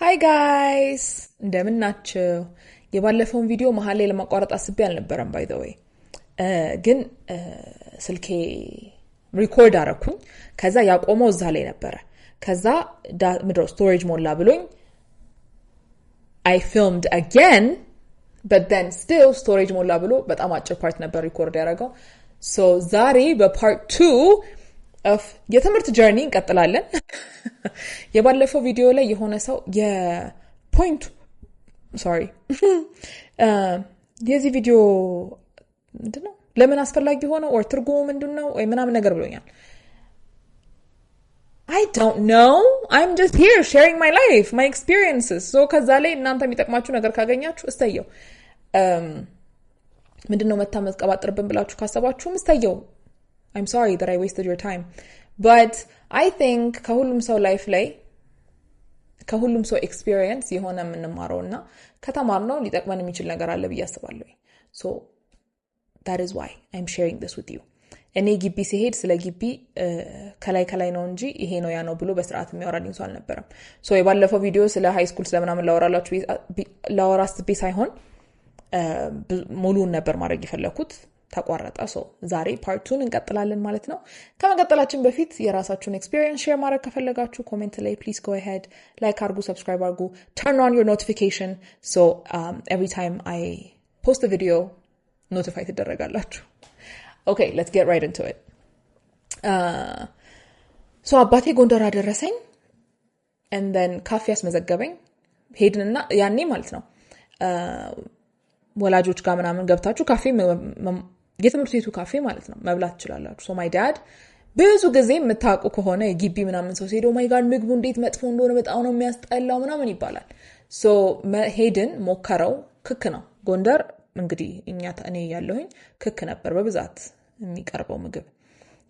Hi guys፣ እንደምን ናችሁ? የባለፈውን ቪዲዮ መሀል ላይ ለማቋረጥ አስቤ አልነበረም። By the way ግን ስልኬ record አረኩኝ። ከዛ ያቆመው እዛ ላይ ነበረ። ከዛ ምድሮ storage ሞላ ብሎኝ I filmed again, but then still storage ሞላ ብሎ በጣም አጭር part ነበር record ያደረገው። So ዛሬ በ part 2 of የትምህርት journey እንቀጥላለን። የባለፈው ቪዲዮ ላይ የሆነ ሰው የ point ኡ፣ sorry፣ የዚህ ቪዲዮ ምንድን ነው፣ ለምን አስፈላጊ ሆነ or ትርጉሙ ምንድን ነው ወይ ምናምን ነገር ብሎኛል። I don't know. I'm just here sharing my life, my experiences. So ከዛ ላይ እናንተ የሚጠቅማችሁ ነገር ካገኛችሁ እሰየው። ምንድን ነው መታ መቀባጥርብን ብላችሁ ካሰባችሁም እሰየው። I'm sorry that I wasted your time. But I think ከሁሉም ሰው life ላይ፣ ከሁሉም ሰው experience የሆነ የምንማረው እና ከተማርነው ሊጠቅመን የሚችል ነገር አለ ብዬ አስባለሁ። So that is why I'm sharing this with you. እኔ ግቢ ስሄድ ስለ ግቢ ከላይ ከላይ ነው እንጂ ይሄ ነው ያ ነው ብሎ በስርዓት የሚያወራልኝ ሰው አልነበረም። So የባለፈው ቪዲዮ ስለ high school ስለምናምን ላወራላችሁ ላወራ አስቤ ሳይሆን ሙሉውን ነበር ማድረግ የፈለኩት፣ ተቋረጠ። So ዛሬ part 2 ን እንቀጥላለን ማለት ነው። ከመቀጠላችን በፊት የራሳችሁን experience share ማድረግ ከፈለጋችሁ comment ላይ please go ahead፣ like አርጉ፣ subscribe አርጉ፣ turn on your notification so every time I post video notify ትደረጋላችሁ። Okay, let's get right into it. So አባቴ ጎንደር አደረሰኝ and then ካፌ አስመዘገበኝ። ሄድንና ያኔ ማለት ነው ወላጆች ጋር ምናምን ገብታችሁ ካፌ፣ የትምህርት ቤቱ ካፌ ማለት ነው፣ መብላት ትችላላችሁ። So my dad፣ ብዙ ጊዜ የምታውቁ ከሆነ የግቢ ምናምን ሰው ሲሄድ "My God፣ ምግቡ እንዴት መጥፎ እንደሆነ፣ በጣም ነው የሚያስጠላው" ምናምን ይባላል። So ሄድን፣ ሞከረው። ክክ ነው። ጎንደር እንግዲህ እኛ እኔ ያለሁኝ ክክ ነበር በብዛት የሚቀርበው ምግብ።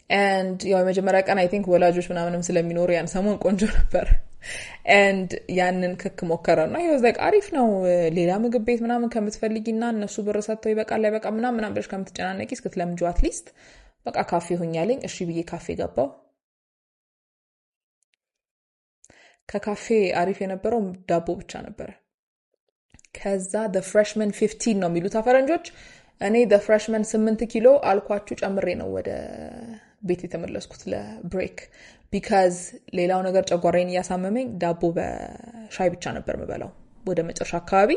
And ያው የመጀመሪያ ቀን I think ወላጆች ምናምንም ስለሚኖሩ ያን ሰሞን ቆንጆ ነበር። And ያንን ክክ ሞከረ እና he was like፣ "አሪፍ ነው፣ ሌላ ምግብ ቤት ምናምን ከምትፈልጊና እነሱ ብር ሰጥተው ይበቃል አይበቃ ምናምን ምናምን ብለሽ ከምትጨናነቂ እስክትለምጂው at least በቃ ካፌ ሁኛለኝ።" እሺ ብዬ ካፌ ገባው። ከካፌ አሪፍ የነበረው ዳቦ ብቻ ነበረ። ከዛ freshman 15 ነው የሚሉት ፈረንጆች። እኔ freshman 8 ኪሎ አልኳችሁ ጨምሬ ነው ወደ ቤት የተመለስኩት ለ break፣ because ሌላው ነገር ጨጓራዬን እያሳመመኝ ዳቦ በሻይ ብቻ ነበር የምበላው። ወደ መጨረሻ አካባቢ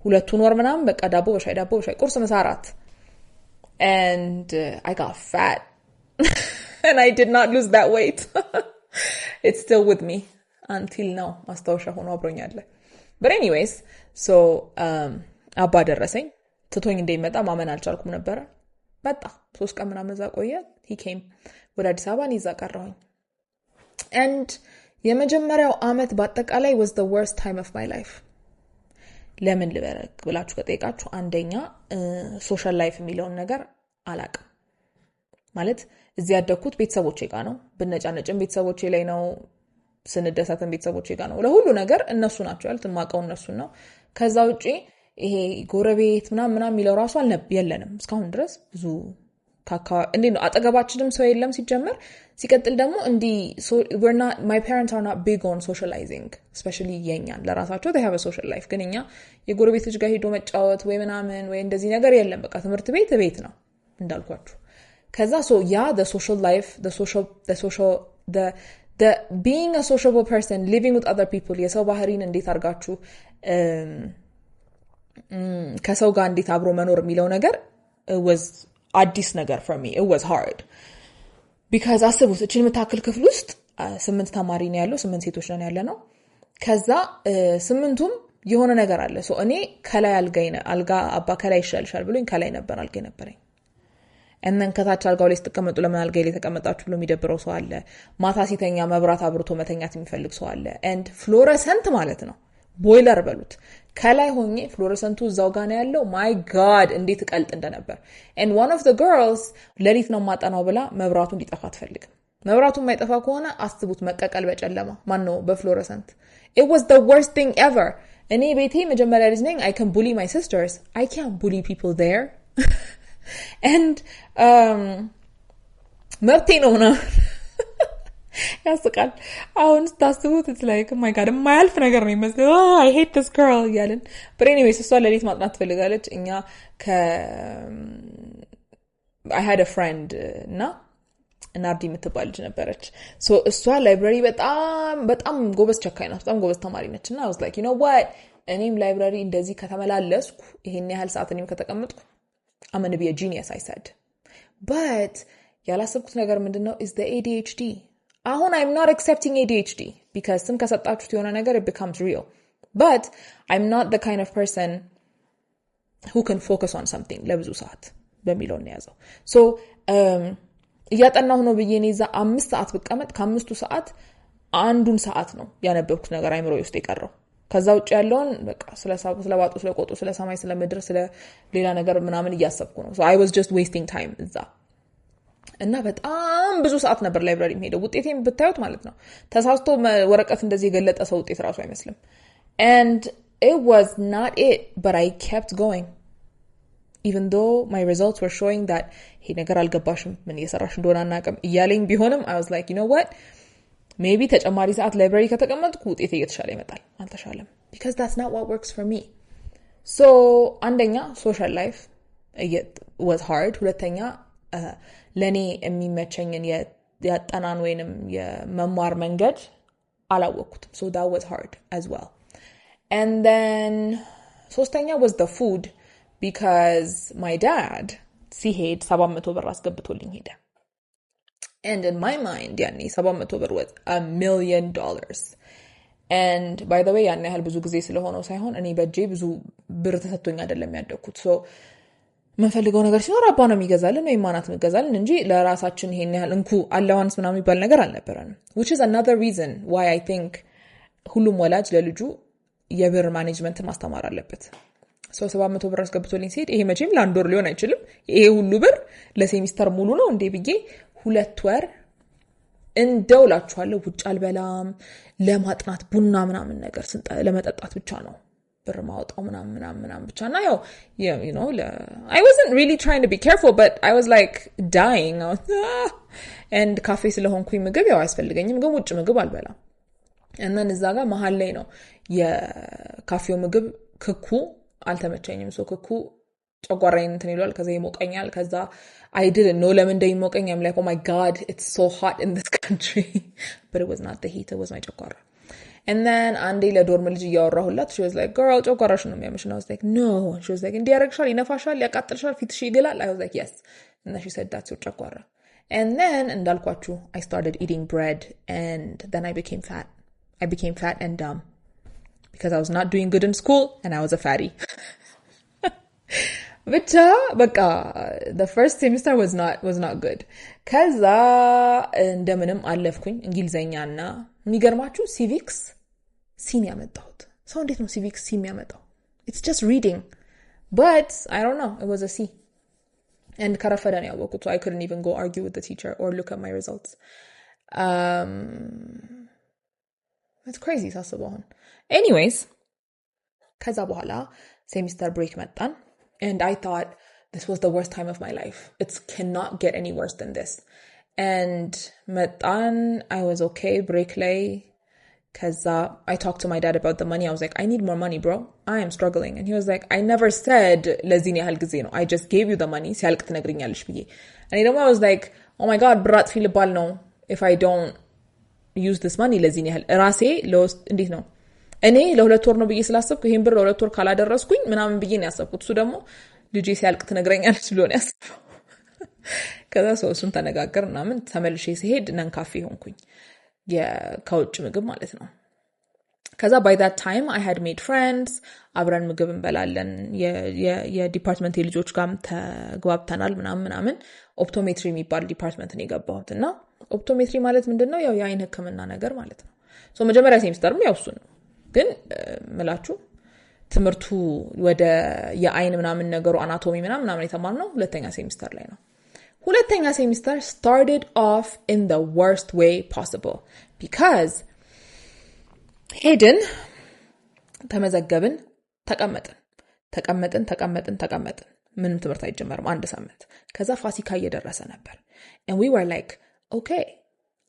2ቱን ወር ምናምን በቃ ዳቦ በሻይ፣ ዳቦ በሻይ፣ ቁርስ፣ ምሳ፣ እራት፣ and I got fat and I did not lose that weight. It's still with me until now፣ ማስታወሻ ሆኖ አብሮኛል። But anyways, so አባ ደረሰኝ። ትቶኝ እንደሚመጣ ማመን አልቻልኩም ነበረ። መጣ። 3 ቀን ምናምን እዛ ቆየ። He came ወደ አዲስ አበባ፣ እኔ እዛ ቀረሁኝ። And የመጀመሪያው አመት በአጠቃላይ was the worst time of my life። ለምን ልበረግ ብላችሁ ከጠየቃችሁ፣ አንደኛ social life የሚለውን ነገር አላቅም። ማለት እዚህ ያደግኩት ቤተሰቦቼ ጋር ነው። ብነጫነጭም ቤተሰቦቼ ላይ ነው። ስንደሰትም ቤተሰቦቼ ጋር ነው። ለሁሉ ነገር እነሱ ናቸው ያሉት፣ የማውቀው እነሱን ነው። ከዛ ውጪ ይሄ ጎረቤት ምናምን ምናምን የሚለው ራሱ የለንም እስካሁን ድረስ። ብዙ እንዴት ነው፣ አጠገባችንም ሰው የለም ሲጀመር። ሲቀጥል ደግሞ እንዲህ my parents are not big on socializing፣ especially የኛን። ለራሳቸው they have a social life፣ ግን እኛ የጎረቤት ልጅ ጋር ሄዶ መጫወት ወይ ምናምን ወይ እንደዚህ ነገር የለም። በቃ ትምህርት ቤት፣ ቤት ነው እንዳልኳችሁ። ከዛ so yeah, the social life, the social the being a sociable person, living with other people፣ የሰው ባህሪን እንዴት አድርጋችሁ ከሰው ጋር እንዴት አብሮ መኖር የሚለው ነገር was አዲስ ነገር for me. It was hard because አስቡት፣ እችን የምታክል ክፍል ውስጥ ስምንት ተማሪ ነው ያለው። ስምንት ሴቶች ነን ያለ ነው። ከዛ ስምንቱም የሆነ ነገር አለ። እኔ ከላይ አልጋ አባ ከላይ ይሻልሻል ብሎኝ ከላይ ነበር አልጋ ነበረኝ። And then ከታች አልጋው ላይ ስትቀመጡ "ለምን አልጋ ላይ ተቀመጣችሁ?" ብሎ የሚደብረው ሰው አለ። ማታ ሲተኛ መብራት አብርቶ መተኛት የሚፈልግ ሰው አለ። And fluorescent ማለት ነው፣ ቦይለር በሉት፣ ከላይ ሆኜ fluorescent ኡ እዛው ጋ ነው ያለው። My God፣ እንዴት እቀልጥ እንደነበር። And one of the girls ሌሊት ነው ማጠናው ብላ መብራቱ እንዲጠፋ አትፈልግም። መብራቱ የማይጠፋ ከሆነ አስቡት፣ መቀቀል በጨለማ፣ ማን ነው፣ በ fluorescent። It was the worst thing ever። እኔ ቤቴ መጀመሪያ ልጅ ነኝ። አይ ካን ቡሊ ማይ ሲስተርስ፣ አይ ካን ቡሊ ፒፕል ዜር፣ ኤንድ መብቴ ነው ምናምን። ያስቃል። አሁን ስታስቡት it's like, my God, የማያልፍ ነገር ነው ይመስለው፣ "I hate this girl" እያልን። But anyways, እሷ ሌሊት ማጥናት ትፈልጋለች። እኛ ከ I had a friend እና ናርዲ የምትባል ልጅ ነበረች። እሷ library በጣም በጣም ጎበዝ ቸካይ ናት። በጣም ጎበዝ ተማሪ ነች። እና I was like, "You know what? እኔም library እንደዚህ ከተመላለስኩ፣ ይሄን ያህል ሰዓት እኔም ከተቀመጥኩ I'm gonna be a genius," I said. But ያላሰብኩት ነገር ምንድን ነው is the ADHD. አሁን I'm not accepting ADHD because ስም ከሰጣችሁት የሆነ ነገር it becomes real, but I'm not the kind of person who can focus on something ለብዙ ሰዓት በሚለው እንያዘው። So እያጠናሁ ነው ብዬ እኔ እዛ 5 ሰዓት ብቀመጥ ከአምስቱ ሰዓት አንዱን ሰዓት ነው ያነበብኩት ነገር አይምሮ ውስጥ የቀረው። ከዛ ውጭ ያለውን በቃ ስለ ባጡ፣ ስለ ቆጡ፣ ስለ ሰማይ፣ ስለ ምድር፣ ስለ ሌላ ነገር ምናምን እያሰብኩ ነው። I was just wasting time እዛ። እና በጣም ብዙ ሰዓት ነበር library የምሄደው። ውጤቴም ብታዩት ማለት ነው ተሳስቶ ወረቀት እንደዚህ የገለጠ ሰው ውጤት ራሱ አይመስልም። And it was not it, but I kept going even though my results were showing that ይሄ ነገር አልገባሽም፣ ምን እየሰራሽ እንደሆነ አናውቅም እያለኝ ቢሆንም I was like, "You know what? Maybe ተጨማሪ ሰዓት library ከተቀመጥኩ ውጤቴ እየተሻለ ይመጣል።" አልተሻለም because that's not what works for me. So አንደኛ social life was hard፣ ሁለተኛ ለእኔ የሚመቸኝን የአጠናን ወይንም የመማር መንገድ አላወቅኩትም። So that was hard as well. And then ሶስተኛ was the food, because my dad ሲሄድ 700 ብር አስገብቶልኝ ሄደ። And in my mind ያኔ 700 ብር was $1 million. And by the way, ያን ያህል ብዙ ጊዜ ስለሆነው ሳይሆን እኔ በእጄ ብዙ ብር ተሰጥቶኝ አይደለም ያደግኩት። So የምንፈልገው ነገር ሲኖር አባ ነው የሚገዛልን ወይም ማናት የሚገዛልን እንጂ ለራሳችን ይሄን ያህል እንኩ allowance ምናምን የሚባል ነገር አልነበረንም፣ which is another reason why I think ሁሉም ወላጅ ለልጁ የብር management ማስተማር አለበት። So 700 ብር አስገብቶልኝ ሲሄድ ይሄ መቼም ለአንድ ወር ሊሆን አይችልም፣ ይሄ ሁሉ ብር ለሴሚስተር ሙሉ ነው እንዴ ብዬ 2 ወር እንደው ላችኋለሁ ውጭ አልበላም። ለማጥናት ቡና ምናምን ነገር ለመጠጣት ብቻ ነው ብር ማወጣው ምናምን ምናምን ምናምን ብቻ። እና ያው I wasn't really trying to be careful, but I was like dying. And ካፌ ስለሆንኩኝ ምግብ ያው አያስፈልገኝም፣ ግን ውጭ ምግብ አልበላም። And then እዛ ጋር መሀል ላይ ነው የካፌው ምግብ ክኩ አልተመቸኝም። So ክኩ ጨጓራዬን እንትን ይሏል፣ ከዛ ይሞቀኛል። ከዛ I didn't know ለምን እንደሚሞቀኝ። I'm like, "Oh my God, it's so hot in this country," but it was not the heat, it was my ጨጓራ። And then አንዴ ለ dorm ልጅ እያወራሁላት she was like, "Girl, ጨጓራሽ ነው የሚያምሽ።" And I was like, "No." She was like, "እንዲህ ያደርግሻል፣ ይነፋሻል፣ ያቃጥልሻል፣ ፊትሽ ይግላል።" I was like, "Yes." And then she said, "That's your ጨጓራ።" And then እንዳልኳችሁ I started eating bread and then I became fat. I became fat and dumb because I was not doing good in school and I was a fatty. ብቻ በቃ the first semester was not good። ከዛ እንደምንም አለፍኩኝ እንግሊዘኛና የሚገርማችሁ civics C ን ያመጣሁት። ሰው እንዴት ነው civics C የሚያመጣው? It's just reading, but I don't know, it was a C. And ከረፈደ ነው ያወቅኩት፣ so I couldn't even go argue with the teacher or look at my results. It's crazy ሳስበው አሁን። Anyways, ከዛ በኋላ semester break መጣን and I thought this was the worst time of my life. It cannot get any worse than this. And መጣን፣ I was okay break ላይ። ከዛ I talked to my dad about the money. I was like, "I need more money, bro. I am struggling." And he was like, "I never said ለዚህን ያህል ጊዜ ነው። I just gave you the money ሲያልቅ ትነግሪኛለሽ ብዬ።" እኔ ደግሞ I was like, "Oh my God, ብር አጥፊ ልባል ነው if I don't use this money ለዚህን ያህል።" ራሴ ለውስጥ እንዴት ነው እኔ ለ2 ወር ነው ብዬ ስላሰብኩ ይሄን ብር ለ2 ወር ካላደረስኩኝ ምናምን ብዬ ነው ያሰብኩት። እሱ ደግሞ ልጄ ሲያልቅ ትነግረኛለች ብሎ ነው ያሰበው። ከዛ so እሱን ተነጋገር ምናምን ተመልሼ ስሄድ non ካፌ ሆንኩኝ፣ ከውጭ ምግብ ማለት ነው። ከዛ by that time I had made friends። አብረን ምግብ እንበላለን። የ department ልጆች ጋርም ተግባብተናል ምናምን ምናምን። Optometry የሚባል department ነው የገባሁት። እና optometry ማለት ምንድን ነው? ያው የአይን ሕክምና ነገር ማለት ነው። So መጀመሪያ ሴሚስተርም ያው እሱን ነው። ግን ምላችሁ ትምህርቱ ወደ የአይን ምናምን ነገሩ anatomy ምናምን ምናምን የተማርነው ሁለተኛ ሴሚስተር ላይ ነው። ሁለተኛ semester started off in the worst way possible because ሄድን፣ ተመዘገብን፣ ተቀመጥን፣ ተቀመጥን፣ ተቀመጥን፣ ተቀመጥን። ምንም ትምህርት አይጀመርም አንድ ሳምንት። ከዛ ፋሲካ እየደረሰ ነበር and we were like, "Okay,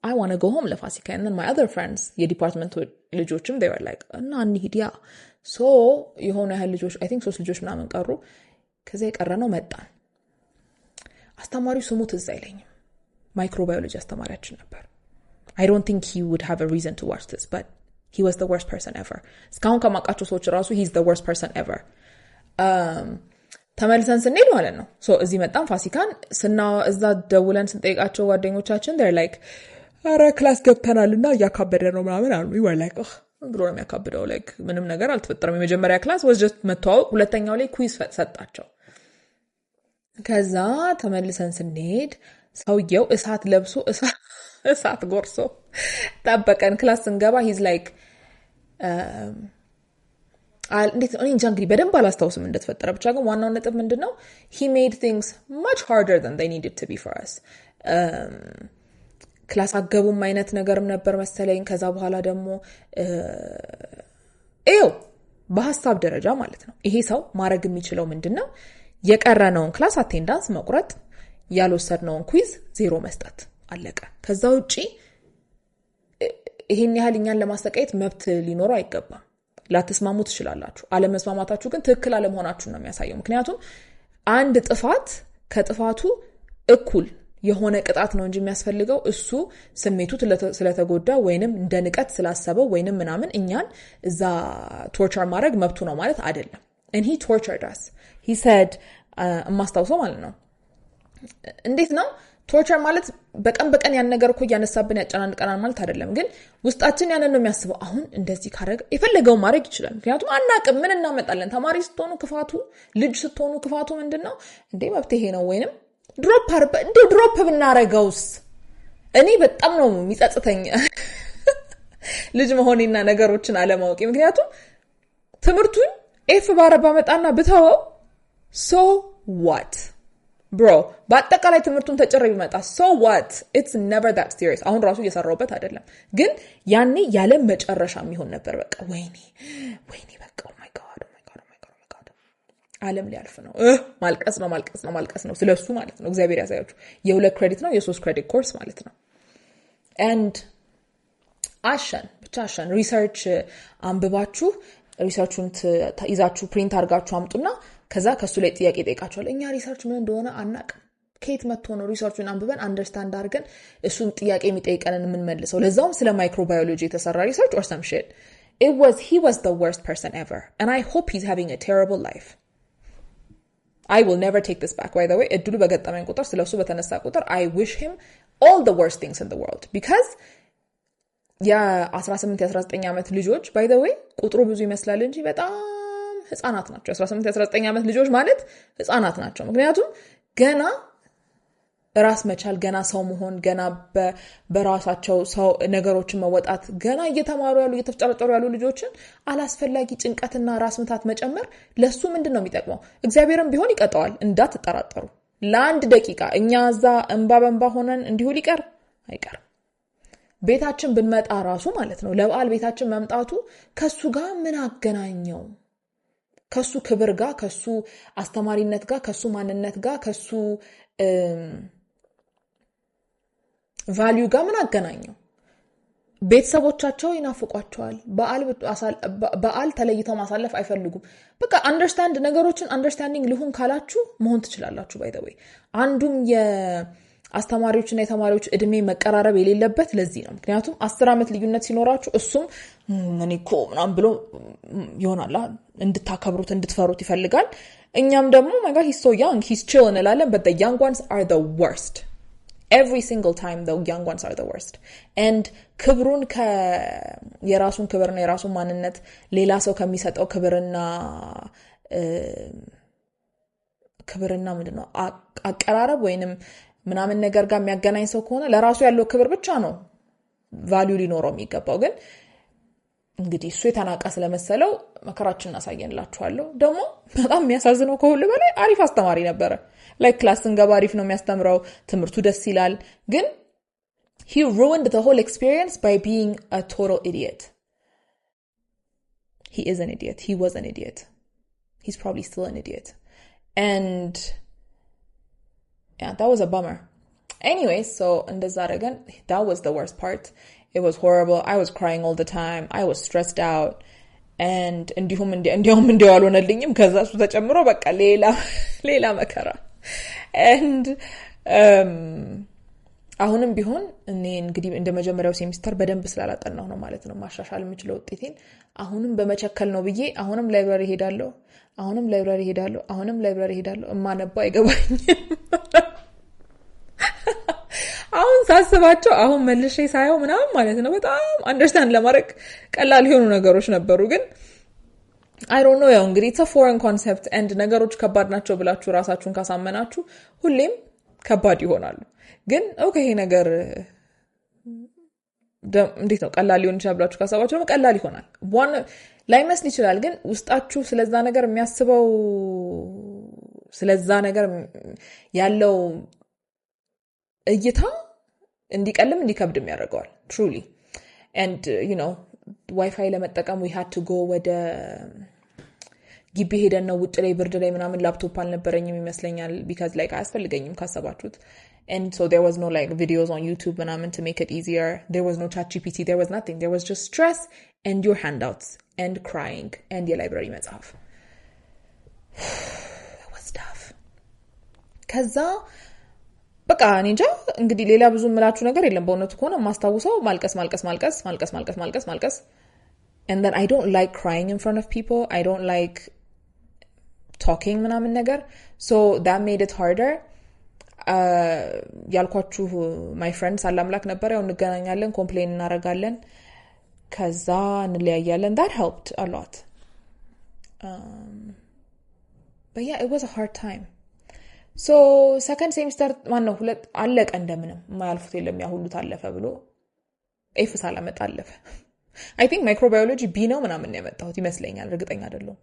I wanna go home ለፋሲካ። And then my other friends የ department ልጆችም they were like እና እንሂድ yeah። So የሆነ ያህል ልጆች፣ I think ሶስት ልጆች ምናምን ቀሩ። ከዚያ የቀረ ነው መጣን። አስተማሪው ስሙ ትዝ አይለኝም። ማይክሮባዮሎጂ አስተማሪያችን ነበር። I don't think he would have a reason to watch this, but he was the worst person ever። እስካሁን ከማውቃቸው ሰዎች ራሱ he's the worst person ever። ተመልሰን ስንሄድ ማለት ነው፣ so እዚህ መጣን ፋሲካን ስና እዛ ደውለን ስንጠይቃቸው ጓደኞቻችን they're like ኧረ class ገብተናል እና እያካበደ ነው ምናምን አሉ። We were like ብሎ ነው የሚያካብደው? Like ምንም ነገር አልተፈጠረም። የመጀመሪያ class was just መተዋወቅ፣ ሁለተኛው ላይ quiz ሰጣቸው። ከዛ ተመልሰን ስንሄድ ሰውየው እሳት ለብሶ እሳት ጎርሶ ጠበቀን። Class ስንገባ he's like እንዴት እኔ እንጃ፣ እንግዲህ በደንብ አላስታውስም እንደተፈጠረ። ብቻ ግን ዋናው ነጥብ ምንድን ነው? He made things much harder than they needed to be for us። Class አገቡም አይነት ነገርም ነበር መሰለኝ። ከዛ በኋላ ደግሞ ይኸው በሀሳብ ደረጃ ማለት ነው ይሄ ሰው ማድረግ የሚችለው ምንድን ነው? የቀረነውን class attendance መቁረጥ፣ ያልወሰድነውን quiz ዜሮ መስጠት፣ አለቀ። ከዛ ውጪ ይሄን ያህል እኛን ለማሰቃየት መብት ሊኖረው አይገባም። ላትስማሙ ትችላላችሁ። አለመስማማታችሁ ግን ትክክል አለመሆናችሁን ነው የሚያሳየው። ምክንያቱም አንድ ጥፋት ከጥፋቱ እኩል የሆነ ቅጣት ነው እንጂ የሚያስፈልገው እሱ ስሜቱ ስለተጎዳ ወይንም እንደ ንቀት ስላሰበው ወይንም ምናምን እኛን እዛ torture ማድረግ መብቱ ነው ማለት አይደለም። And he tortured us. He said የማስታውሰው ማለት ነው፣ እንዴት ነው torture ማለት? በቀን በቀን ያን ነገር እኮ እያነሳብን ያጨናንቀናል ማለት አይደለም፣ ግን ውስጣችን ያንን ነው የሚያስበው። አሁን እንደዚህ ካረገ የፈለገውን ማድረግ ይችላል። ምክንያቱም አናቅም ምን እናመጣለን። ተማሪ ስትሆኑ ክፋቱ፣ ልጅ ስትሆኑ ክፋቱ ምንድን ነው? እንዴ መብት ይሄ ነው ወይንም drop እንደ drop ብናረገውስ? እኔ በጣም ነው የሚጸጽተኝ ልጅ መሆኔና ነገሮችን አለማወቄ። ምክንያቱም ትምህርቱን F ባረባ መጣና ብተወው so what, bro? በአጠቃላይ ትምህርቱን ተጭሬ ቢመጣ so what? It's never that serious። አሁን ራሱ እየሰራሁበት አይደለም፣ ግን ያኔ ያለ መጨረሻ የሚሆን ነበር። በቃ ወይኔ ወይኔ፣ በቃ my God, my God, my God, my God፣ ዓለም ሊያልፍ ነው። ማልቀስ ነው፣ ማልቀስ ነው፣ ማልቀስ ነው ስለሱ ማለት ነው። እግዚአብሔር ያሳያችሁ። የ2 credit ነው የ3 credit course ማለት ነው። And አሸን ብቻ አሸን research አንብባችሁ research ኡን ይዛችሁ print አድርጋችሁ አምጡና ከዛ ከእሱ ላይ ጥያቄ ጠይቃችኋል። እኛ research ምን እንደሆነ አናቅም። ከየት መጥቶ ነው research ኡን አንብበን understand አድርገን እሱን ጥያቄ የሚጠይቀንን የምንመልሰው? ለዛውም ስለ ማይክሮባዮሎጂ የተሰራ research or some shit። It was he was the worst person ever, and I hope he's having a terrible life. I will never take this back, by the way። እድሉ በገጠመኝ ቁጥር፣ ስለሱ በተነሳ ቁጥር I wish him all the worst things in the world, because የ18 የ19 ዓመት ልጆች by the way ቁጥሩ ብዙ ይመስላል እንጂ በጣም ህፃናት ናቸው። የ18 የ19 ዓመት ልጆች ማለት ህፃናት ናቸው። ምክንያቱም ገና ራስ መቻል፣ ገና ሰው መሆን፣ ገና በራሳቸው ሰው ነገሮችን መወጣት ገና እየተማሩ ያሉ፣ እየተፍጨረጨሩ ያሉ ልጆችን አላስፈላጊ ጭንቀትና ራስ ምታት መጨመር ለሱ ምንድን ነው የሚጠቅመው? እግዚአብሔርም ቢሆን ይቀጣዋል፣ እንዳትጠራጠሩ። ለአንድ ደቂቃ እኛ እዛ እንባ በእንባ ሆነን እንዲሁ ሊቀር አይቀርም። ቤታችን ብንመጣ ራሱ ማለት ነው፣ ለበዓል ቤታችን መምጣቱ ከሱ ጋር ምን አገናኘው? ከሱ ክብር ጋር፣ ከሱ አስተማሪነት ጋር፣ ከሱ ማንነት ጋር፣ ከሱ value ጋር ምን አገናኘው? ቤተሰቦቻቸው ይናፍቋቸዋል። በዓል ተለይተው ማሳለፍ አይፈልጉም። በቃ understand ነገሮችን understanding ልሁን ካላችሁ መሆን ትችላላችሁ። By the way አንዱም የአስተማሪዎችና የተማሪዎች እድሜ መቀራረብ የሌለበት ለዚህ ነው። ምክንያቱም 10 ዓመት ልዩነት ሲኖራችሁ እሱም እኔ እኮ ምናምን ብሎ ይሆናል እንድታከብሩት እንድትፈሩት ይፈልጋል። እኛም ደግሞ my God, he's so young, he's chill እንላለን። But the young ones are the worst. Every single time, the young ones are the worst. And ክብሩን የራሱን ክብርና የራሱን ማንነት ሌላ ሰው ከሚሰጠው ክብርና ምንድን ነው አቀራረብ ወይንም ምናምን ነገር ጋር የሚያገናኝ ሰው ከሆነ ለራሱ ያለው ክብር ብቻ ነው value ሊኖረው የሚገባው። ግን እንግዲህ እሱ የተናቀ ስለመሰለው መከራችንን አሳየንላችኋለሁ። ደግሞ በጣም የሚያሳዝነው ከሁሉ በላይ አሪፍ አስተማሪ ነበረ። Like class ስንገባ አሪፍ ነው የሚያስተምረው፣ ትምህርቱ ደስ ይላል። ግን he ruined the whole experience by being a total idiot. He is an idiot. He was an idiot. He's probably still an idiot. And yeah, that was a bummer. Anyway, so እንደዛ አደረገን። That was the worst part. It was horrible. I was crying all the time. I was stressed out. And እንዲሁም እንዲያውም እንዲያው አልሆነልኝም። ከዛ እሱ ተጨምሮ በቃ ሌላ መከራ። And አሁንም ቢሆን እኔ እንግዲህ እንደ መጀመሪያው ሴሚስተር በደንብ ስላላጠናሁ ነው ማለት ነው ማሻሻል የምችለው ውጤቴን። አሁንም በመቸከል ነው ብዬ አሁንም library ሄዳለሁ፣ አሁንም library ሄዳለሁ፣ አሁንም library ሄዳለሁ። እማነባው አይገባኝም። አሁን ሳስባቸው አሁን መልሼ ሳየው ምናምን ማለት ነው በጣም understand ለማድረግ ቀላል የሆኑ ነገሮች ነበሩ። ግን I don't know፣ ያው እንግዲህ it's a foreign concept and ነገሮች ከባድ ናቸው ብላችሁ ራሳችሁን ካሳመናችሁ ሁሌም ከባድ ይሆናሉ። ግን okay ይሄ ነገር እንዴት ነው ቀላል ሊሆን ይችላል ብላችሁ ካሰባችሁ ደግሞ ቀላል ይሆናል። ላይመስል ይችላል፣ ግን ውስጣችሁ ስለዛ ነገር የሚያስበው ስለዛ ነገር ያለው እይታ እንዲቀልም እንዲከብድም ያደርገዋል። Truly. And you know WiFi ለመጠቀም we had to go ወደ ግቢ ሄደን ነው ውጭ ላይ ብርድ ላይ ምናምን። ላፕቶፕ አልነበረኝም ይመስለኛል because like አያስፈልገኝም ካሰባችሁት። And so there was no like videos on YouTube ምናምን to make it easier. There was no ChatGPT. There was nothing. There was just stress and your handouts and crying and የ library መጽሐፍ። It was tough. ከዛ በቃ እኔ እንጃ እንግዲህ ሌላ ብዙ የምላችሁ ነገር የለም። በእውነቱ ከሆነ የማስታውሰው ማልቀስ ማልቀስ ማልቀስ ማልቀስ ማልቀስ ማልቀስ ማልቀስ። And then I don't like crying in front of people. I don't like talking ምናምን ነገር, so that made it harder. ያልኳችሁ my friend ሳላምላክ ነበር። ያው እንገናኛለን፣ complain እናደርጋለን፣ ከዛ እንለያያለን። That helped a lot. But yeah, it was a hard time. So second semester ማን ነው ሁለት አለቀ እንደምንም። የማያልፉት የለም፣ ያ ሁሉ ታለፈ ብሎ F ሳላመጣ አለፈ። I think microbiology B ነው ምናምን ያመጣሁት ይመስለኛል፣ እርግጠኛ አይደለሁም።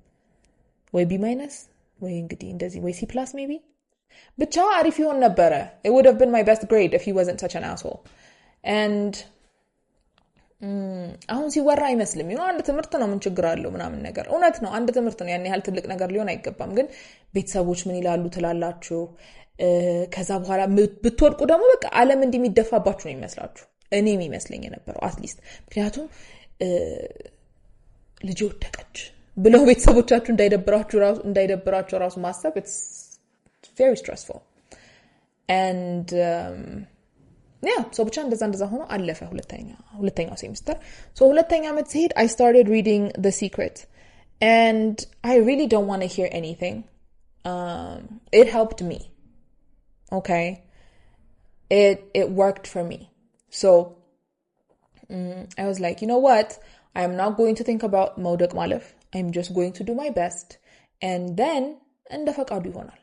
ወይ B minus ወይ እንግዲህ እንደዚህ ወይ C plus maybe። ብቻ አሪፍ ይሆን ነበረ። It would have been my best grade if he wasn't such an asshole. And አሁን ሲወራ አይመስልም። ይሁን አንድ ትምህርት ነው፣ ምን ችግር አለው ምናምን ነገር። እውነት ነው፣ አንድ ትምህርት ነው፣ ያን ያህል ትልቅ ነገር ሊሆን አይገባም። ግን ቤተሰቦች ምን ይላሉ ትላላችሁ። ከዛ በኋላ ብትወድቁ ደግሞ በቃ ዓለም እንዲህ የሚደፋባችሁ ነው የሚመስላችሁ። እኔ የሚመስለኝ የነበረው at least። ምክንያቱም ልጅ ወደቀች ብለው ቤተሰቦቻችሁ እንዳይደብራቸው ራሱ ማሰብ it's very stressful. And yeah, so ብቻ እንደዛ እንደዛ ሆኖ አለፈ ሁለተኛው semester። So ሁለተኛ ዓመት ስሄድ I started reading The Secret and I really don't want to hear anything. It helped me, okay? It worked for me. So I was like, "You know what? I am not going to think about መውደቅ ማለፍ። I'm just going to do my best and then እንደ ፈቃዱ ይሆናል።"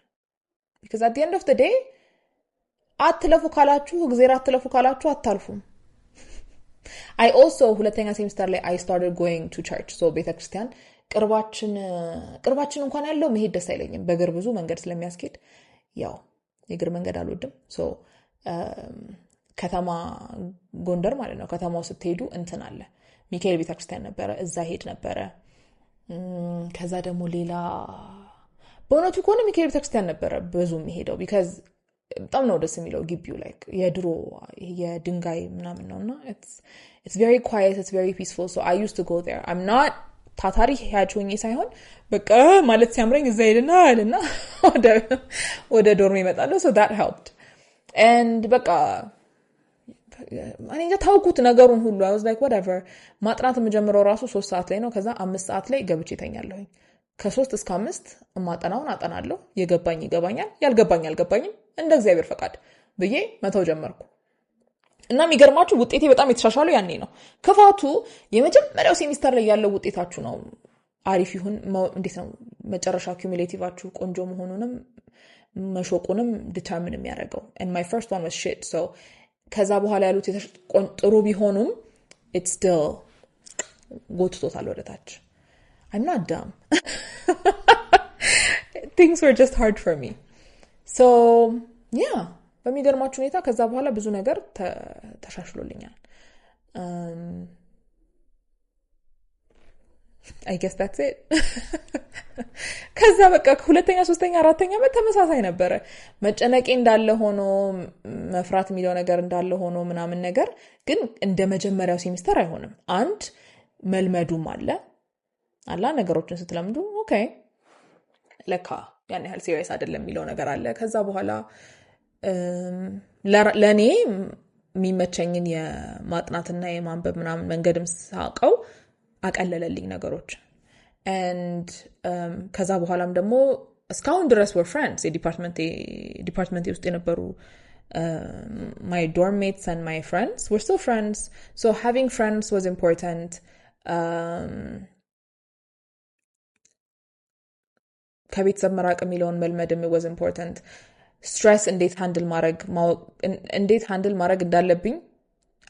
Because at the end of the day አትለፉ ካላችሁ፣ እግዜር አትለፉ ካላችሁ አታልፉም። I also ሁለተኛ ሴሚስተር ላይ I started going to church. So ቤተክርስቲያን ቅርባችን እንኳን ያለው መሄድ ደስ አይለኝም፣ በእግር ብዙ መንገድ ስለሚያስኬድ። ያው የእግር መንገድ አልወድም። So ከተማ ጎንደር ማለት ነው፣ ከተማው ስትሄዱ እንትን አለ፣ ሚካኤል ቤተክርስቲያን ነበረ፣ እዛ ሄድ ነበረ። ከዛ ደግሞ ሌላ በእውነቱ ከሆነ ሚካኤል ቤተክርስቲያን ነበረ ብዙ የሚሄደው because በጣም ነው ደስ የሚለው ግቢው፣ like የድሮ የድንጋይ ምናምን ነው እና it's very quiet, it's very peaceful, so I used to go there. I'm not ታታሪ ሂያጅ ሆኜ ሳይሆን በቃ ማለት ሲያምረኝ እዛ ሄድና ልና ወደ dorm ይመጣለሁ። So that helped. And በቃ እኔ እንጃ ታውኩት ነገሩን ሁሉ። I was like, "Whatever." ማጥናት የምጀምረው ራሱ 3 ሰዓት ላይ ነው። ከዛ 5 ሰዓት ላይ ገብቼ ተኛለሁኝ። ከ3 እስከ 5 እማጠናውን አጠናለሁ። የገባኝ ይገባኛል፣ ያልገባኝ አልገባኝም፣ እንደ እግዚአብሔር ፈቃድ ብዬ መተው ጀመርኩ። እና የሚገርማችሁ ውጤቴ በጣም የተሻሻለው ያኔ ነው። ክፋቱ የመጀመሪያው ሴሚስተር ላይ ያለው ውጤታችሁ ነው አሪፍ ይሁን እንዴት ነው መጨረሻ cumulative ኣችሁ ቆንጆ መሆኑንም መሾቁንም determine የሚያደርገው። And my first one was shit, so ከዛ በኋላ ያሉት ጥሩ ቢሆኑም it still ጎትቶታል ወደ ታች። I'm not dumb. Things were just hard for me. So yeah, በሚገርማችሁ ሁኔታ ከዛ በኋላ ብዙ ነገር ተሻሽሎልኛል። I guess that's it. ከዛ በቃ ሁለተኛ፣ ሶስተኛ፣ አራተኛ ዓመት ተመሳሳይ ነበረ። መጨነቄ እንዳለ ሆኖ፣ መፍራት የሚለው ነገር እንዳለ ሆኖ ምናምን ነገር ግን እንደ መጀመሪያው ሴሚስተር አይሆንም። አንድ መልመዱም አለ አላ ነገሮችን ስትለምዱ okay ለካ ያን ያህል serious አይደለም የሚለው ነገር አለ። ከዛ በኋላ ለእኔ የሚመቸኝን የማጥናትና የማንበብ ምናምን መንገድም ሳውቀው አቀለለልኝ ነገሮች። And ከዛ በኋላም ደግሞ እስካሁን ድረስ we're friends። የ department ውስጥ የነበሩ my dorm mates and my friends, we're still friends, so having friends was important. ከቤተሰብ መራቅ የሚለውን መልመድም was important. Stress እንዴት handle ማድረግ እንዳለብኝ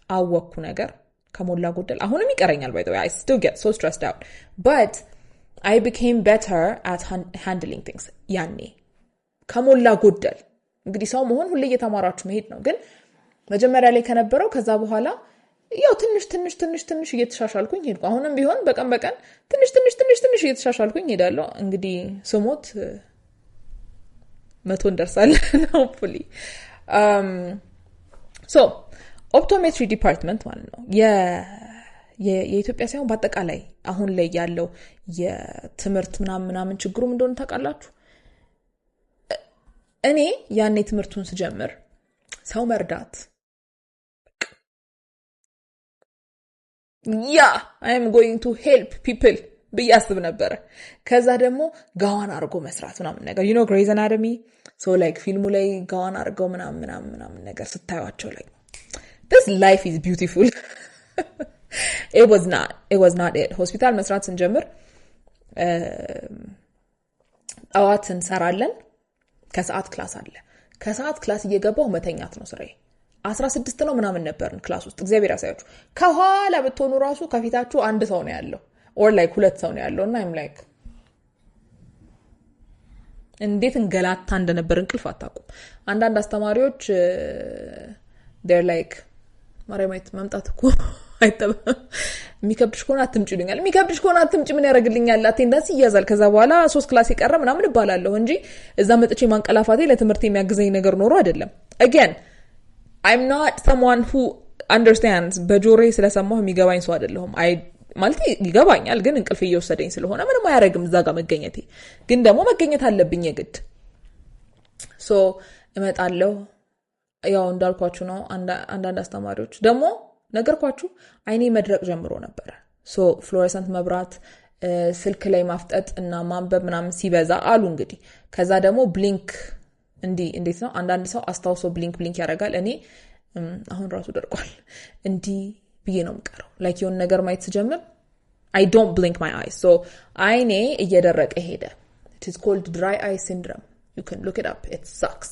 አወቅኩ ነገር ከሞላ ጎደል። አሁንም ይቀረኛል፣ by the way. I still get so stressed out, but I became better at handling things ያኔ ከሞላ ጎደል። እንግዲህ ሰው መሆን ሁሌ እየተማራችሁ መሄድ ነው። ግን መጀመሪያ ላይ ከነበረው ከዛ በኋላ ያው ትንሽ ትንሽ ትንሽ ትንሽ እየተሻሻልኩኝ ሄድኩ። አሁንም ቢሆን በቀን በቀን ትንሽ ትንሽ ትንሽ ትንሽ እየተሻሻልኩኝ ሄዳለሁ። እንግዲህ ስሞት 100 እንደርሳለን hopefully. So optometry department ማለት ነው፣ የኢትዮጵያ ሳይሆን በአጠቃላይ አሁን ላይ ያለው የትምህርት ምናምን ምናምን ችግሩም እንደሆነ ታውቃላችሁ። እኔ ያኔ ትምህርቱን ስጀምር ሰው መርዳት፣ yeah, I am going to help people ብዬ አስብ ነበረ። ከዛ ደግሞ ጋዋን አድርጎ መስራት ምናምን ነገር፣ Grey's Anatomy, so like ፊልሙ ላይ ጋዋን አድርገው ምናምን ምናምን ምናምን ነገር ስታዩቸው like this life is beautiful. It was not, it was not it. ሆስፒታል መስራት ስንጀምር ጠዋት እንሰራለን፣ ከሰዓት class አለ። ከሰዓት class እየገባሁ መተኛት ነው ስራዬ። 16 ነው ምናምን ነበርን class ውስጥ። እግዚአብሔር ያሳያችሁ። ከኋላ ብትሆኑ ራሱ ከፊታችሁ አንድ ሰው ነው ያለው or like ሁለት ሰው ነው ያለው። እና I'm like እንዴት እንገላታ እንደነበር እንቅልፍ አታውቁም። አንዳንድ አስተማሪዎች they're like "ማርያማዊት፣ መምጣት እኮ አይጠበም፣ የሚከብድሽ ከሆነ አትምጪ" ይሉኛል። የሚከብድሽ ከሆነ አትምጪ ምን ያደርግልኛል? Attendance ይያዛል። ከዛ በኋላ ሶስት class የቀረ ምናምን እባላለሁ እንጂ እዛ መጥቼ ማንቀላፋቴ ለትምህርት የሚያግዘኝ ነገር ኖሮ አይደለም። Again, I'm not someone who understands። በጆሮዬ ስለሰማሁ የሚገባኝ ሰው አይደለሁም። አይ ማለት ይገባኛል፣ ግን እንቅልፍ እየወሰደኝ ስለሆነ ምንም አያደርግም እዛ ጋር መገኘቴ። ግን ደግሞ መገኘት አለብኝ የግድ። So እመጣለሁ። ያው እንዳልኳችሁ ነው። አንዳንድ አስተማሪዎች ደግሞ ነገርኳችሁ፣ አይኔ መድረቅ ጀምሮ ነበረ። So fluorescent መብራት፣ ስልክ ላይ ማፍጠጥ እና ማንበብ ምናምን ሲበዛ አሉ እንግዲህ። ከዛ ደግሞ blink እንዲህ እንዴት ነው፣ አንዳንድ ሰው አስታውሶ blink blink ያደርጋል። እኔ አሁን ራሱ ደርቋል። እንዲህ ብዬ ነው የምቀረው። Like የሆነ ነገር ማየት ስጀምር I don't blink my eyes, so አይኔ እየደረቀ ሄደ። It is called dry eye syndrome. You can look it up. It sucks.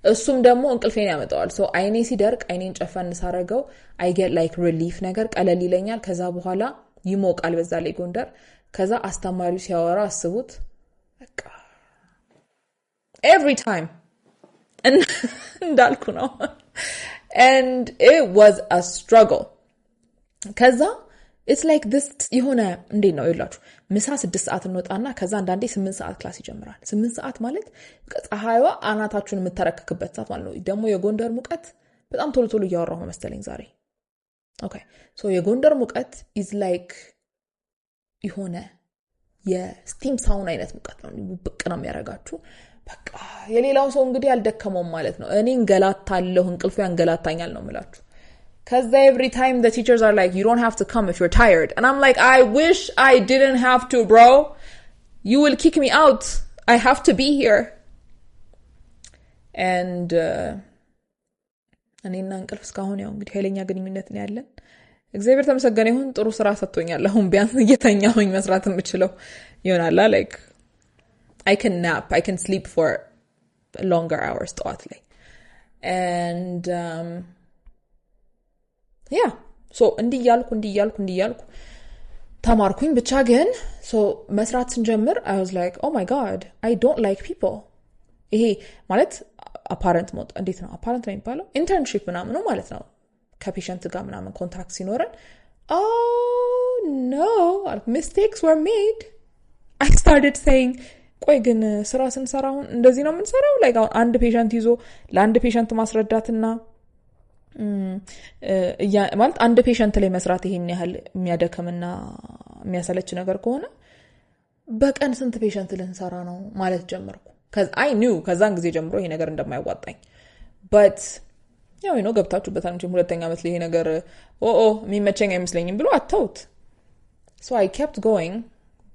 እሱም ደግሞ እንቅልፌን ያመጣዋል። So አይኔ ሲደርቅ አይኔን ጨፈን ሳረገው I get like relief ነገር፣ ቀለል ይለኛል። ከዛ በኋላ ይሞቃል፣ በዛ ላይ ጎንደር። ከዛ አስተማሪው ሲያወራ አስቡት በቃ every time እንዳልኩ ነው and it was a struggle. ከዛ it's like this የሆነ እንዴት ነው ይላችሁ፣ ምሳ 6 ሰዓት እንወጣና ከዛ አንዳንዴ 8 ሰዓት class ይጀምራል። 8 ሰዓት ማለት ፀሐይዋ አናታችሁን የምተረክክበት ሰዓት ማለት ነው። ደግሞ የጎንደር ሙቀት፣ በጣም ቶሎ ቶሎ እያወራሁ መሰለኝ ዛሬ። Okay, so የጎንደር ሙቀት is like የሆነ የ steam sauna አይነት ሙቀት ነው። ብቅ ነው የሚያደርጋችሁ። በቃ የሌላው ሰው እንግዲህ አልደከመውም ማለት ነው። እኔ እንገላታለሁ፣ እንቅልፉ ያንገላታኛል ነው የምላችሁ። ከዛ every time the teachers are like, "You don't have to come if you're tired," and I'm like, "I wish I didn't have to, bro. You will kick me out. I have to be here." And እኔና እንቅልፍ እስካሁን ያው እንግዲህ ኃይለኛ ግንኙነት ነው ያለን። እግዚአብሔር ተመሰገነ ይሁን፣ ጥሩ ስራ ሰጥቶኛል። አሁን ቢያንስ እየተኛሁኝ መስራት የምችለው ይሆናላ። Like I can nap, I can sleep for longer hours ጠዋት ላይ። And yeah, so እንዲህ እያልኩ እንዲህ እያልኩ እንዲህ እያልኩ ተማርኩኝ። ብቻ ግን so መስራት ስንጀምር I was like, "Oh my God, I don't like people." ይሄ ማለት apparent ሞት እንዴት ነው፣ apparent ነው የሚባለው፣ internship ምናምኑ ማለት ነው። ከ patient ጋር ምናምን contact ሲኖረን oh No, mistakes were made. I started saying ቆይ ግን ስራ ስንሰራ አሁን እንደዚህ ነው የምንሰራው? Like አሁን አንድ patient ይዞ ለአንድ patient ማስረዳትና ማለት አንድ patient ላይ መስራት ይሄን ያህል የሚያደክምና የሚያሰለች ነገር ከሆነ በቀን ስንት patient ልንሰራ ነው ማለት ጀመርኩ። I knew ከዛን ጊዜ ጀምሮ ይሄ ነገር እንደማይዋጣኝ፣ but ያው ነው፣ ገብታችሁበታል መቼም። ሁለተኛ ዓመት ላይ ይሄ ነገር ኦ የሚመቸኝ አይመስለኝም ብሎ አተውት። So I kept going,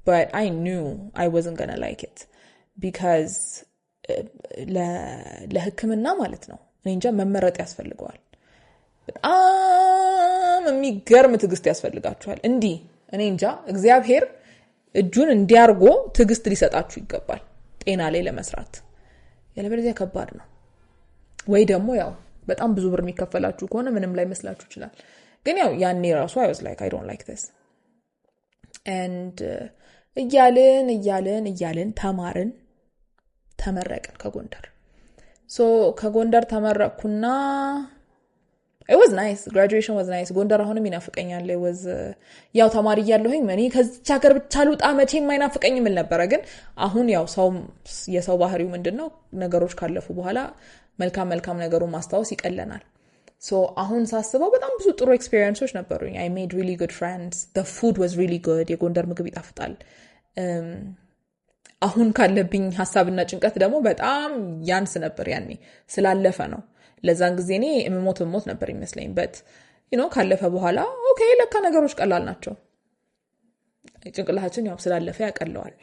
but I knew I wasn't gonna like it because ለሕክምና ማለት ነው እኔ እንጃ መመረጥ ያስፈልገዋል። በጣም የሚገርም ትዕግስት ያስፈልጋችኋል። እንዲህ እኔ እንጃ እግዚአብሔር እጁን እንዲያርጎ ትዕግስት ሊሰጣችሁ ይገባል ጤና ላይ ለመስራት፣ ያለበለዚያ ከባድ ነው። ወይ ደግሞ ያው በጣም ብዙ ብር የሚከፈላችሁ ከሆነ ምንም ላይ መስላችሁ ይችላል። ግን ያው ያኔ ራሱ I was like, "I don't like this." And እያልን እያልን እያልን ተማርን፣ ተመረቅን ከጎንደር። So ከጎንደር ተመረቅኩና it was nice, graduation was nice። ጎንደር አሁንም ይናፍቀኛል። Was ያው ተማሪ እያለሁኝ እኔ ከዚች ሀገር ብቻ ልውጣ መቼም አይናፍቀኝም እል ነበረ። ግን አሁን ያው ሰው የሰው ባህሪው ምንድን ነው? ነገሮች ካለፉ በኋላ መልካም መልካም ነገሩን ማስታወስ ይቀለናል። So አሁን ሳስበው በጣም ብዙ ጥሩ experience ኦች ነበሩኝ። I made really good friends. The food was really good። የጎንደር ምግብ ይጣፍጣል። አሁን ካለብኝ ሀሳብና ጭንቀት ደግሞ በጣም ያንስ ነበር ያኔ፣ ስላለፈ ነው። ለዛን ጊዜ እኔ የምሞት የምሞት ነበር ይመስለኝ፣ but ካለፈ በኋላ okay ለካ ነገሮች ቀላል ናቸው። ጭንቅላታችን ያው ስላለፈ ያቀለዋል።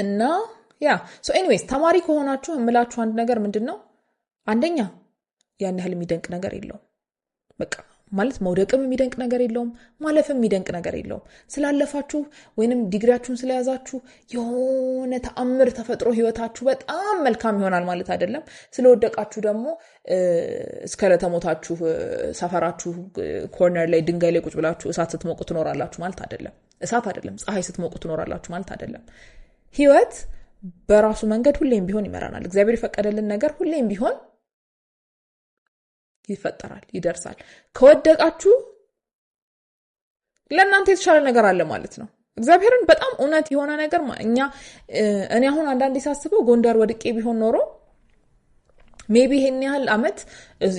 እና yeah, so anyways ተማሪ ከሆናችሁ የምላችሁ አንድ ነገር ምንድን ነው? አንደኛ ያን ያህል የሚደንቅ ነገር የለውም። በቃ ማለት መውደቅም የሚደንቅ ነገር የለውም፣ ማለፍም የሚደንቅ ነገር የለውም። ስላለፋችሁ ወይንም ዲግሪያችሁን ስለያዛችሁ የሆነ ተአምር ተፈጥሮ ህይወታችሁ በጣም መልካም ይሆናል ማለት አይደለም። ስለወደቃችሁ ደግሞ እስከ ዕለተ ሞታችሁ ሰፈራችሁ corner ላይ ድንጋይ ላይ ቁጭ ብላችሁ እሳት ስትሞቁ ትኖራላችሁ ማለት አይደለም። እሳት አይደለም፣ ፀሐይ ስትሞቁ ትኖራላችሁ ማለት አይደለም። ህይወት በራሱ መንገድ ሁሌም ቢሆን ይመራናል። እግዚአብሔር የፈቀደልን ነገር ሁሌም ቢሆን ይፈጠራል፣ ይደርሳል። ከወደቃችሁ ለእናንተ የተሻለ ነገር አለ ማለት ነው። እግዚአብሔርን በጣም እውነት የሆነ ነገር እኛ እኔ አሁን አንዳንዴ ሳስበው ጎንደር ወድቄ ቢሆን ኖሮ maybe ይሄን ያህል አመት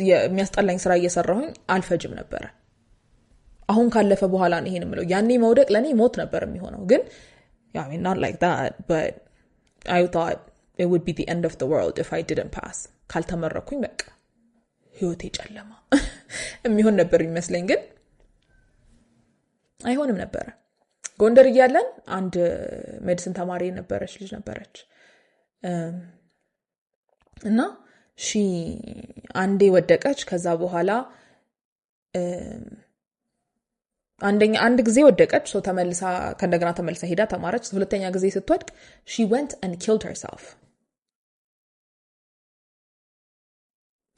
የሚያስጠላኝ ስራ እየሰራሁኝ አልፈጅም ነበረ። አሁን ካለፈ በኋላ ነው ይሄን የምለው። ያኔ መውደቅ ለእኔ ሞት ነበር የሚሆነው። ግን I mean, not like that, but I thought it would be the end of the world if I didn't pass። ካልተመረኩኝ በቃ ህይወቴ ጨለማ የሚሆን ነበር የሚመስለኝ፣ ግን አይሆንም ነበረ። ጎንደር እያለን አንድ medicine ተማሪ የነበረች ልጅ ነበረች እና she አንዴ ወደቀች። ከዛ በኋላ አንደኛ አንድ ጊዜ ወደቀች። So ተመልሳ ከእንደገና ተመልሳ ሄዳ ተማረች። ሁለተኛ ጊዜ ስትወድቅ she went and killed herself.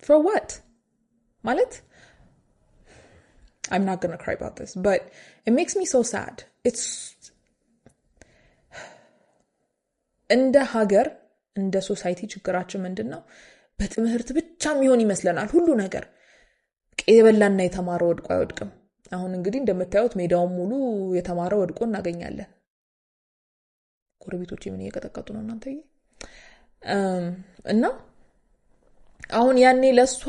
For what? ማለት I'm not gonna cry about this, but it makes me so sad. It's እንደ ሀገር እንደ society ችግራችን ምንድን ነው? በትምህርት ብቻ የሚሆን ይመስለናል ሁሉ ነገር። የበላና የተማረ ወድቆ አይወድቅም። አሁን እንግዲህ እንደምታዩት ሜዳውን ሙሉ የተማረ ወድቆ እናገኛለን። ጎረቤቶቼ ምን እየቀጠቀጡ ነው እናንተዬ? እና አሁን ያኔ ለእሷ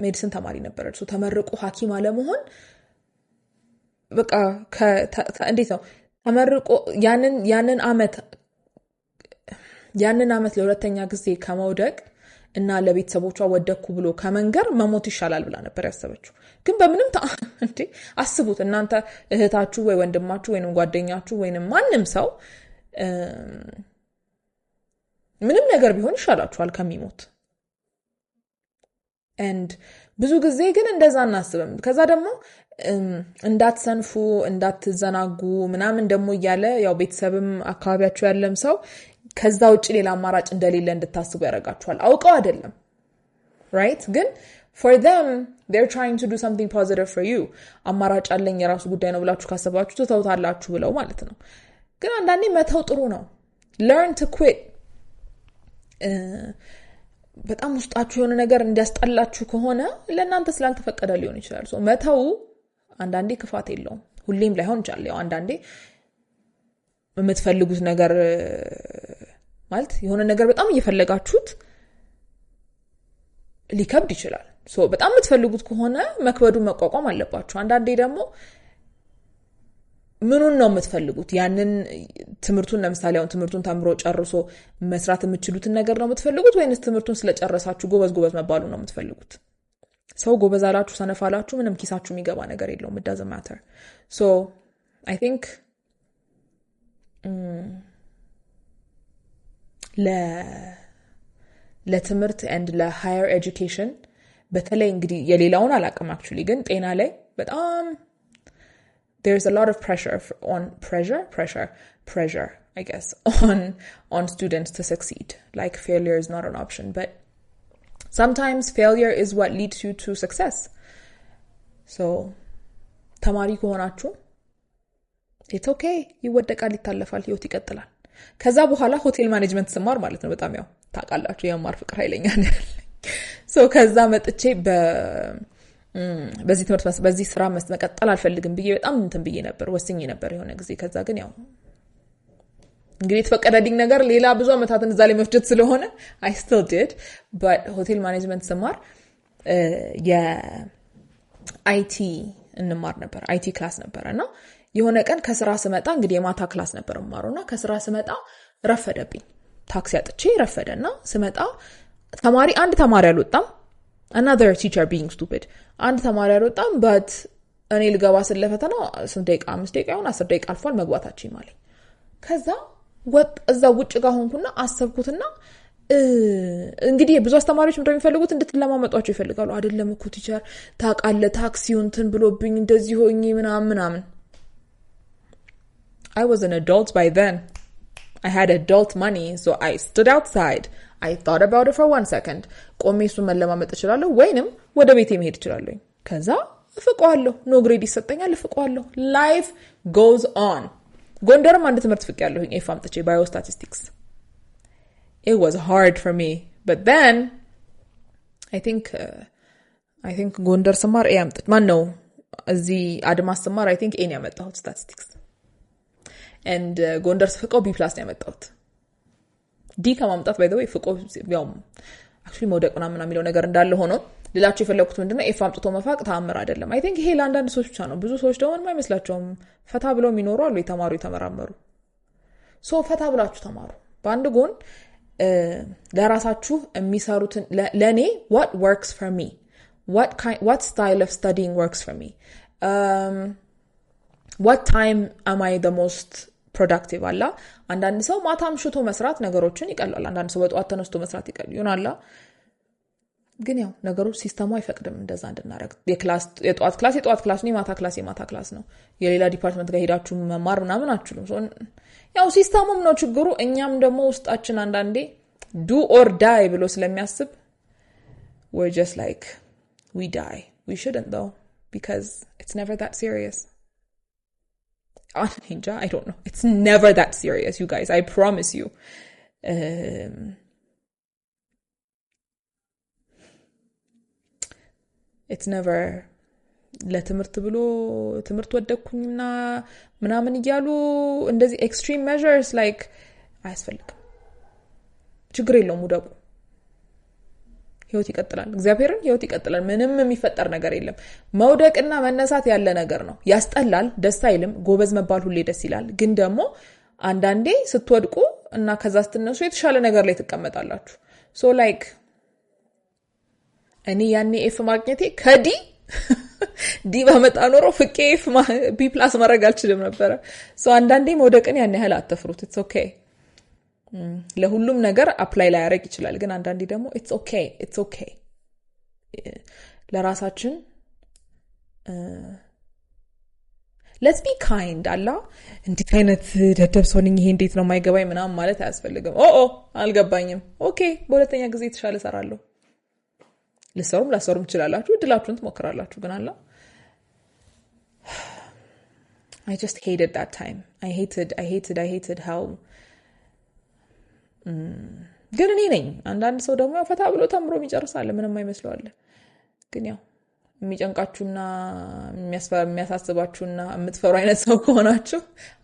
medicine ተማሪ ነበረች። ተመርቆ ሐኪም አለመሆን በቃ እንዴት ነው ተመርቆ ያንን አመት ለሁለተኛ ጊዜ ከመውደቅ እና ለቤተሰቦቿ ወደኩ ብሎ ከመንገር መሞት ይሻላል ብላ ነበር ያሰበችው። ግን በምንም እንዴ አስቡት እናንተ እህታችሁ ወይ ወንድማችሁ ወይንም ጓደኛችሁ ወይንም ማንም ሰው ምንም ነገር ቢሆን ይሻላችኋል ከሚሞት። And ብዙ ጊዜ ግን እንደዛ አናስብም። ከዛ ደግሞ እንዳትሰንፉ፣ እንዳትዘናጉ ምናምን ደግሞ እያለ ያው ቤተሰብም አካባቢያችሁ ያለም ሰው ከዛ ውጭ ሌላ አማራጭ እንደሌለ እንድታስቡ ያደርጋችኋል። አውቀው አይደለም፣ right? ግን for them, they're trying to do something positive for you። አማራጭ አለኝ የራሱ ጉዳይ ነው ብላችሁ ካሰባችሁ ትተውታላችሁ ብለው ማለት ነው። ግን አንዳንዴ መተው ጥሩ ነው። Learn to quit። በጣም ውስጣችሁ የሆነ ነገር እንዲያስጠላችሁ ከሆነ ለእናንተ ስላልተፈቀደ ሊሆን ይችላል። So መተው አንዳንዴ ክፋት የለውም፣ ሁሌም ላይሆን ይችላል። ያው አንዳንዴ የምትፈልጉት ነገር ማለት የሆነ ነገር በጣም እየፈለጋችሁት ሊከብድ ይችላል። So በጣም የምትፈልጉት ከሆነ መክበዱን መቋቋም አለባችሁ። አንዳንዴ ደግሞ ምኑን ነው የምትፈልጉት? ያንን ትምህርቱን ለምሳሌ አሁን ትምህርቱን ተምሮ ጨርሶ መስራት የምትችሉትን ነገር ነው የምትፈልጉት ወይንስ ትምህርቱን ስለጨረሳችሁ ጎበዝ ጎበዝ መባሉ ነው የምትፈልጉት? ሰው ጎበዝ አላችሁ ሰነፍ አላችሁ ምንም ኪሳችሁ የሚገባ ነገር የለውም። It doesn't matter. So I think ለትምህርት and ለ higher education በተለይ እንግዲህ የሌላውን አላውቅም actually፣ ግን ጤና ላይ በጣም there's a lot of pressure on pressure I guess on students to succeed. Like failure is not an option, but sometimes failure is what leads you to success. So ተማሪ ከሆናችሁ it's okay፣ ይወደቃል፣ ይታለፋል፣ ህይወት ይቀጥላል። ከዛ በኋላ hotel management ስማር ማለት ነው በጣም ያው ታውቃላችሁ የመማር ፍቅር ኃይለኛ ነው ያለኝ። So ከዛ መጥቼ በዚህ ትምህርት በዚህ ስራ መቀጠል አልፈልግም ብዬ በጣም እንትን ብዬ ነበር፣ ወስኜ ነበር የሆነ ጊዜ። ከዛ ግን ያው እንግዲህ የተፈቀደልኝ ነገር ሌላ ብዙ አመታትን እዛ ላይ መፍጀት ስለሆነ I still did. But hotel management ስማር የ IT እንማር ነበር፣ IT class ነበረ። እና የሆነ ቀን ከስራ ስመጣ እንግዲህ የማታ class ነበር የምማረው እና ከስራ ስመጣ ረፈደብኝ፣ ታክሲ አጥቼ ረፈደ። እና ስመጣ ተማሪ አንድ ተማሪ አልወጣም። Another teacher being stupid፣ አንድ ተማሪ አልወጣም። But እኔ ልገባ ስል ለፈተና ስንት ደቂቃ፣ 5 ደቂቃ ይሆን 10 ደቂቃ አልፏል፣ መግባታችን አለኝ። ከዛ ወጥ እዛ ውጭ ጋር ሆንኩና አሰብኩትና እንግዲህ ብዙ አስተማሪዎች ምንድነው የሚፈልጉት? እንድትለማመጧቸው ይፈልጋሉ። አይደለም እኮ teacher ታውቃለህ፣ ታክሲው እንትን ብሎብኝ እንደዚህ ሆኜ ምናምን ምናምን። I was an adult by then. I had adult money, so I stood outside. I thought about it for 1 second. ቆሜ እሱን መለማመጥ እችላለሁ ወይንም ወደ ቤቴ መሄድ እችላለሁ። ከዛ እፍቀዋለሁ። No grade ይሰጠኛል፣ እፍቀዋለሁ። Life goes on. ጎንደርም አንድ ትምህርት ፍቅ ያለሁኝ F አምጥቼ፣ biostatistics. It was hard for me. But then I think ጎንደር ስማር A አምጥቼ፣ ማን ነው፣ እዚህ አድማስ ስማር I think A ነው ያመጣሁት statistics and ጎንደር ስፍቀው B plus ነው ያመጣሁት። D ከማምጣት by the way ፍቆ ያው actually መውደቅ ምናምን የሚለው ነገር እንዳለ ሆኖ ልላቸው የፈለኩት ምንድነው F አምጥቶ መፋቅ ተአምር አይደለም። I think ይሄ ለአንዳንድ ሰዎች ብቻ ነው። ብዙ ሰዎች ደግሞ ምንም አይመስላቸውም። ፈታ ብለው የሚኖሩ አሉ፣ የተማሩ የተመራመሩ። So ፈታ ብላችሁ ተማሩ። በአንድ ጎን ለራሳችሁ የሚሰሩትን፣ ለእኔ what works for me, what style of studying works for me, what time am I the most productive አላ። አንዳንድ ሰው ማታ አምሽቶ መስራት ነገሮችን ይቀላል። አንዳንድ ሰው በጠዋት ተነስቶ መስራት ይቀል ይሆናላ። ግን ያው ነገሮች system ኡ አይፈቅድም እንደዛ እንድናደርግ። የጠዋት class የጠዋት class ነው፣ የማታ class የማታ class ነው። የሌላ department ጋር ሄዳችሁ መማር ምናምን አትችሉም። ያው system ኡም ነው ችግሩ። እኛም ደግሞ ውስጣችን አንዳንዴ do or die ብሎ ስለሚያስብ we're just like, we die. We shouldn't though, because it's never that serious. እንጃ፣ I don't know. It's never that serious, you guys. I promise you. It's never ለትምህርት ብሎ ትምህርት ወደቅኩኝና ምናምን እያሉ እንደዚህ extreme measures like አያስፈልግም። ችግር የለውም፣ ውደቁ። ህይወት ይቀጥላል። እግዚአብሔርን ህይወት ይቀጥላል። ምንም የሚፈጠር ነገር የለም። መውደቅና መነሳት ያለ ነገር ነው። ያስጠላል፣ ደስ አይልም። ጎበዝ መባል ሁሌ ደስ ይላል። ግን ደግሞ አንዳንዴ ስትወድቁ እና ከዛ ስትነሱ የተሻለ ነገር ላይ ትቀመጣላችሁ። So like እኔ ያኔ F ማግኘቴ ከ D ባመጣ ኖሮ ፍቄ F B plus ማድረግ አልችልም ነበረ። So አንዳንዴ መውደቅን ያን ያህል አትፍሩት። It's okay። ለሁሉም ነገር apply ላያደርግ ይችላል። ግን አንዳንዴ ደግሞ it's okay, it's okay። ለራሳችን let's be kind አላ። እንዴት አይነት ደደብ ሰው ነኝ፣ ይሄ እንዴት ነው የማይገባኝ ምናምን ማለት አያስፈልግም። ኦ አልገባኝም፣ okay፣ በሁለተኛ ጊዜ የተሻለ እሰራለሁ። ልሰሩም ላሰሩም ትችላላችሁ፣ እድላችሁን ትሞክራላችሁ። ግን አላ I just hated that time. I hated, I hated, I hated how ግን እኔ ነኝ። አንዳንድ ሰው ደግሞ ያው ፈታ ብሎ ተምሮ የሚጨርሳለ፣ ምንም አይመስለዋል። ግን ያው የሚጨንቃችሁና የሚያሳስባችሁና የምትፈሩ አይነት ሰው ከሆናችሁ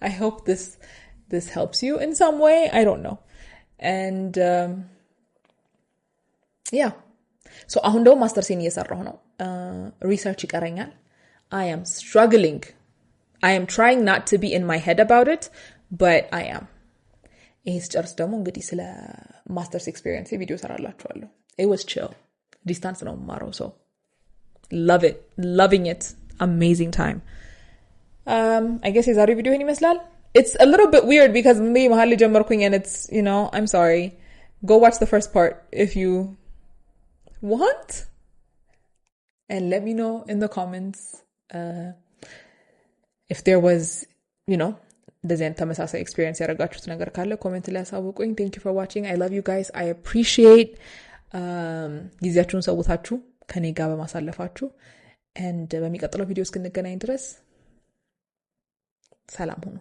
I hope this helps you in some way. I don't know. And yeah, so አሁን ደግሞ ማስተርሴን እየሰራሁ ነው። Research ይቀረኛል። I am struggling. I am trying not to be in my head about it, but I am. ይሄ ስጨርስ ደግሞ እንግዲህ ስለ masters experience ቪዲዮ ሰራላችኋለሁ። It was chill. Distance ነው የምማረው፣ so love it, loving it. Amazing time. I guess የዛሬው ቪዲዮ ይህን ይመስላል። It's a little bit weird because me መሀል ላይ ጀመርኩኝ and it's I'm sorry. Go watch the first part if you want and let me know in the comments if there was እንደዚህ አይነት ተመሳሳይ experience ያደረጋችሁት ነገር ካለ comment ላይ ያሳውቁኝ። Thank you for watching. I love you guys. I appreciate ጊዜያችሁን ሰውታችሁ ከኔ ጋር በማሳለፋችሁ and በሚቀጥለው ቪዲዮ እስክንገናኝ ድረስ ሰላም ሁኑ።